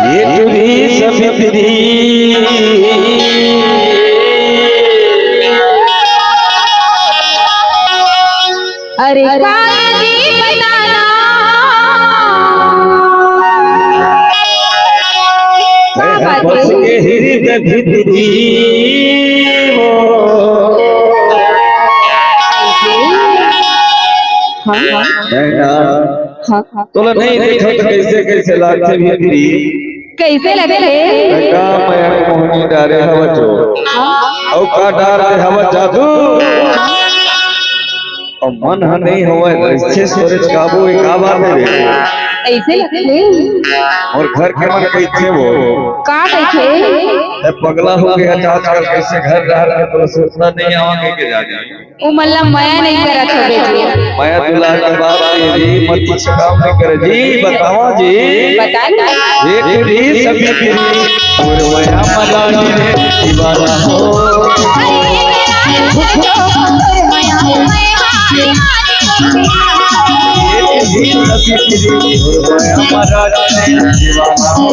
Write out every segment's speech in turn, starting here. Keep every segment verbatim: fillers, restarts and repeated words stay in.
ये टुरी समितिरी। अरे काया जी बताना। का बात है? बस के हृदय भितरी हो। हाँ, हाँ। है ना? हाँ, हाँ। तोला नहीं देखत कैसे कैसे लागथे भीतरी। कैसे लगथे? का मया मोहनी डारे हवा जो। हाँ। अउ का डारे हवा जादू। अउ मन ह नहीं होवय, कैसे सूरज काबू, ये का बात है बे? ऐसे लगथे। अउ घर के मन कैसे वो? का कैसे? ए, पगला हो गया आजकल, कैसे घर डार के तो सोचना नहीं आवा के जाने। ओ मन ला मया नहीं करत होबे जी। मया दुलार के बात ये जी, मत कुछ काम नहीं करे जी, बतावा जी। बता ना। एक री सभी री, और मया मरानी रे दीवाना हो। एक री सभी री, और मया मरानी रे दीवाना हो।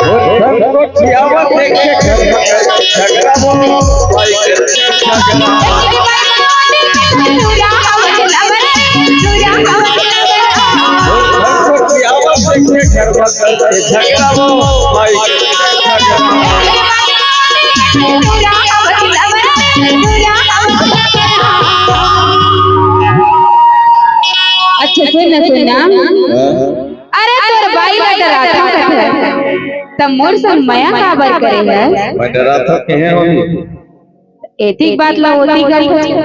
और सबको खियावत देख के घर में झगड़ा हो, भाई के झगड़ा। और सबको खियावत देख के घर में झगड़ा हो, भाई के झगड़ा। अच्छा, सुन ना, सुन ना। हाँ? अरे तोर बाई ला डराथस, त मोर संग मया काबर करे हस? मैं डराथंव केहे होही? एतिक बात ला ओती करथस। मैं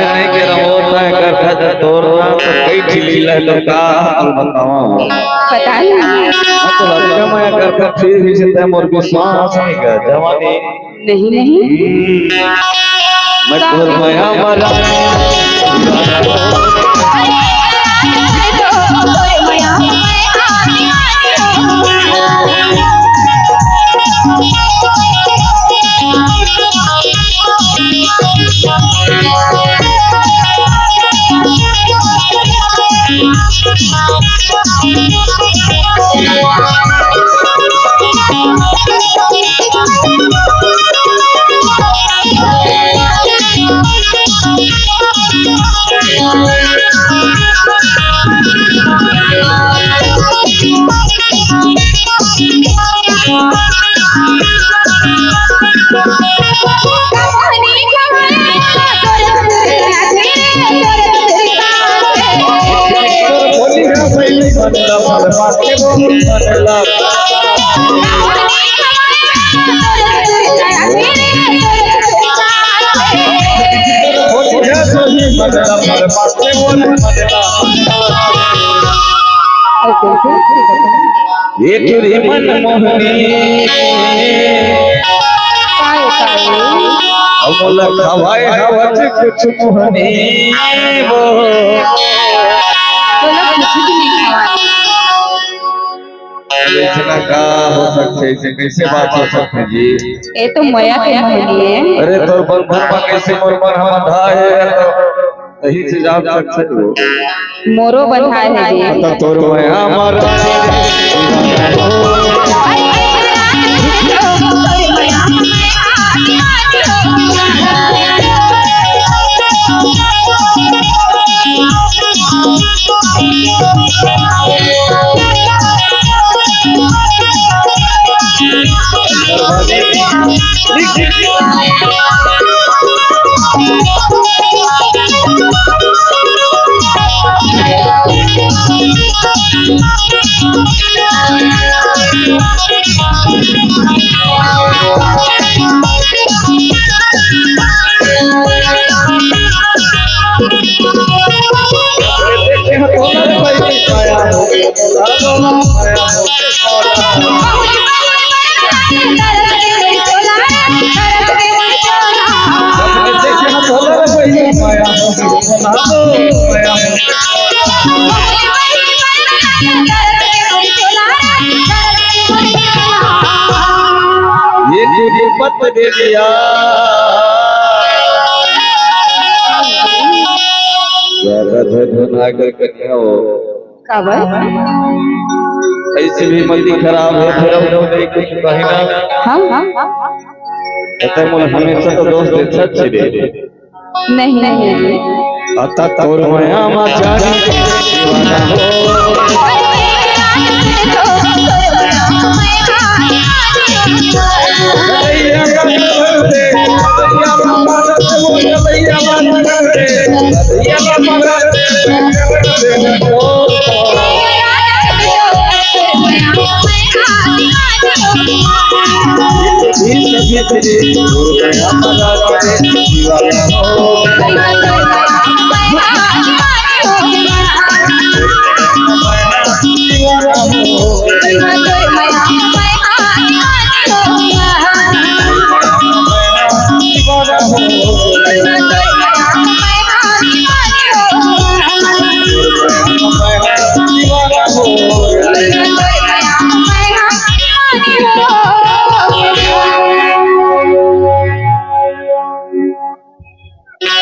नहीं कहे रहेंव, ओती करथस, त तोर ना तो कई झिलझिला तो का हाल बतावंव। पता नहीं। मैं तो लड़का मया करथंव, फिर भी से तैं मोर विश्वास नहीं कर, जवानी नहीं, नहीं। मैं तोर मया मरा। एक री मन मोहनी। काय, काय? अउ मोला खवाए हवस कुछ मोहनी वो। तोला कुछ भी नहीं खवाए। अइसना का हो सकथे, अइसे कइसे बात हो सकथे जी? ए तो मया के बंधन ए। अरे तोर बंधन म कइसे मोर मन ह बंधा हे, त सही से जान सकथे वो। मोरो बंधा हे जी। त तोर मया म ये तुझे पत दे दिया। ज्यादा धन धन आकर कन्या हो। काबर? ऐसे भी मति खराब है, फिर हम लोग नहीं कुछ कहना। हाँ, हाँ, हाँ। कहते हैं, "मोला हमेशा तो दोस्त देता छिरे।" नहीं, नहीं। अता तोर मया मा जानी।